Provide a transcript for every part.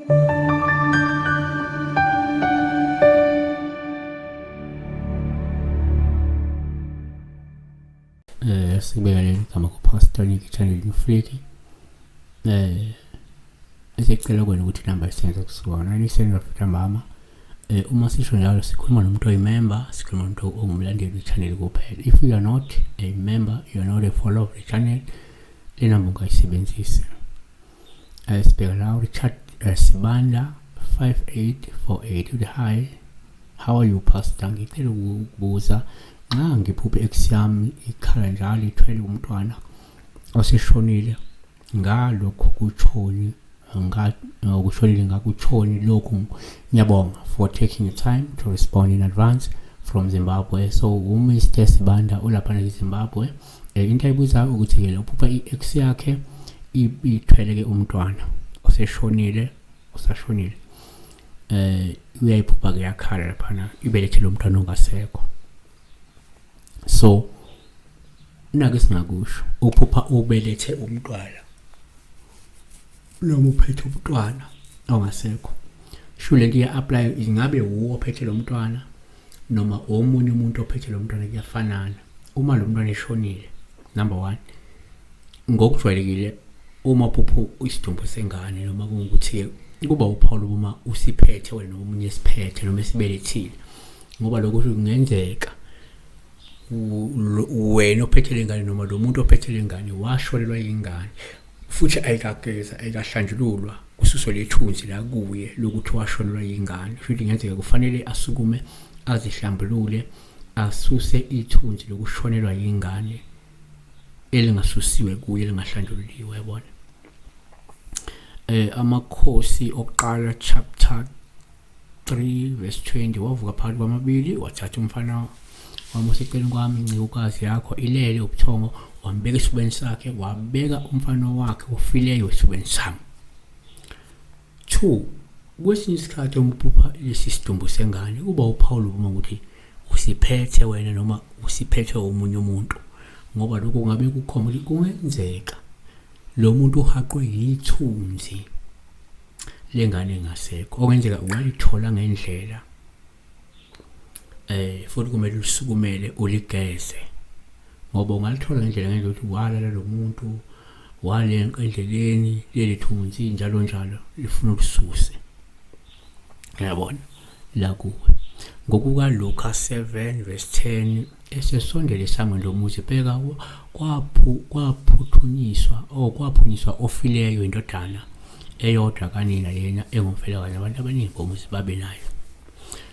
Sikubeka leli gama ku-Pastor Nick Channel Mfliki. Eh esicela kwena ukuthi inamba isenze kusuka 9 ntambama. Uma sisho njalo sikhuluma nomuntu oyimember, sikhuluma nomuntu ongumlandeli we-channel kuphela. If you are not a member, you are not a follower of the channel, le namba ungayisebenzisi. Sibheka la Richard Sibanda 5848 uthi, "Hi, how are you, Pastor? Ngicela ukubuza, nxa ngiphuphe ex yami ikhala njalo ithwele umntwana oseshonile, ngalokhu kutshoni ngakushonile, ngakutshoni lokhu? Ngiyabonga for taking the time to respond in advance. From Zimbabwe." So uMr Sibanda ulapha eZimbabwe. Into ayibuzayo ukuthi ke uphupha i-ex yakhe ithwele ke umntwana oseshonile, osashonile. Uyayiphupha ke yakhala laphana ibelethele umntwana ongasekho. So nake singakusho, uphupha ubelethe umntwana noma uphethe umntwana ongasekho, sho lento iya-apply. Ingabe wuwo ophethe lo mntwana noma omunye umuntu ophethe lo mntwana, kuyafanana. Uma lo mntwana eshonile, number one, ngokujwayelekile uma uphupha isidumbu sengane noma kungukuthi kuba uphawu uma usiphethe wena noma omunye esiphethe noma esibelethile, ngoba lokho kungenzeka wena ophethe lengane noma lo muntu ophethe lengane washonelwa ingane futhi ayikageza, ayikahlanjululwa, kususwe lethunzi la kuye lokuthi washonelwa ingane. Futhi kungenzeka kufanele asukume azihlambulule, asuse ithunzi lokushonelwa yingane elingasusiwe kuye, elingahlanjululiwe, yabona. Amakhosi Okuqala chapter 3 verse 20: "Wavuka phakathi kwamabili, wathatha umfana wami oseceleni kwami, incekukazi yakho ilele ubuthongo, wambeka esifubeni sakhe, wabeka umfana wakhe ofileyo esifubeni sami." Two, kwesinye isikhathi uma uphupha lesi sidumbu sengane, kuba uphawu uma ukuthi usiphethe wena noma usiphethwe omunye umuntu, ngoba lokho kungabe kukhomba ukuthi kungenzeka lo muntu uhaqwe yithunzi lengane engasekho, okungenzeka ungalithola ngendlela, futhi kumele ulisukumele uligeze, ngoba ungalithola ngendlela ukuthi walala lo muntu walenqa endleleni leli thunzi, njalo njalo, lifuna ulisuse, uyabona, la kuwe. Ngokuka Luka 7 verse 10: "Esesondele esangweni lomuzi, bheka, kwaphuthunyiswa oh kwaphunyiswa ofileyo, indodana eyodwa kanina, yena engumfelokazi, abantu abaningi bomuzi babe nayo."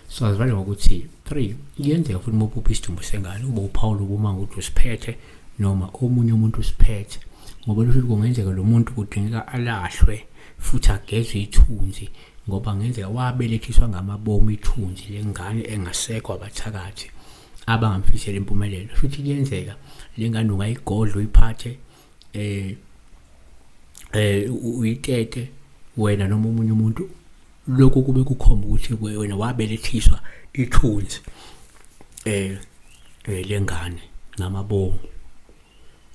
So azivale ngokuthi 3, kuyenzeka futhi uma uphupha isidumbu sengane ube uphawu uma ukuthi usiphethe noma omunye umuntu usiphethe, ngoba lusho ukuthi kungenzeka lo muntu kudingeka alahlwe futhi agezwe ithunzi, ngoba kungenzeka wabelethiswa ngamabomu ithunzi lengane engasekho abathakathi abangamfisela impumelelo. Futhi kuyenzeka le ngane ungayigodla, uyiphathe, uyitete wena noma omunye umuntu, lokho kube kukhomba ukuthi wena wabelethiswa ithunzi lengane ngamabomu,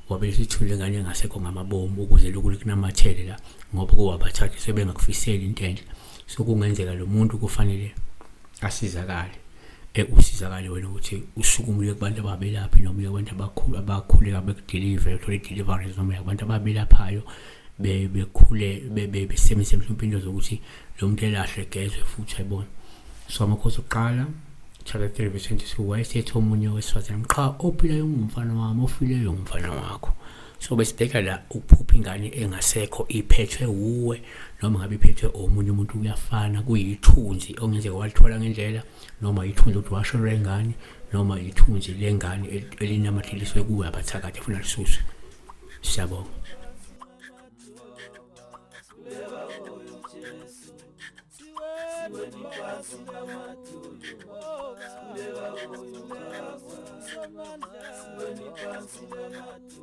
wabeletha ithunzi lengane engasekho ngamabomu, ukuze lokhu likunamathele la, ngoba kuwabathathu sebengakufiseli into enhle. So kungenzeka lo muntu kufanele asizakale, usizakale wena ukuthi usukume uye kubantu ababelaphi noma uye kubantu abakhulu abakhuleka bekudeliver, uthole i-deliverance, noma uye kubantu ababelaphayo bekhule besebenzise mhlawumbe into zokuthi lo muntu elahlwe, egezwe futhi, ayibona. So Amakhosi Okuqala chapter 3 verse 22: "Wayesethi omunye wesifazane, 'Qha, ophilayo ungumfana wami, ofileyo umfana wakho.'" So besibheka la ukuphupha ingane engasekho iphethwe wuwe noma ngabe iphethwe omunye umuntu, kuyafana, kuyithunzi okungenzeka walithola ngendlela, noma ithunzi ukuthi washonelwa ingane, noma ithunzi lengane elinamathiliswe kuwe abathakathi efuna lisuswe. Siyabonga. Siweni phansi namadolo.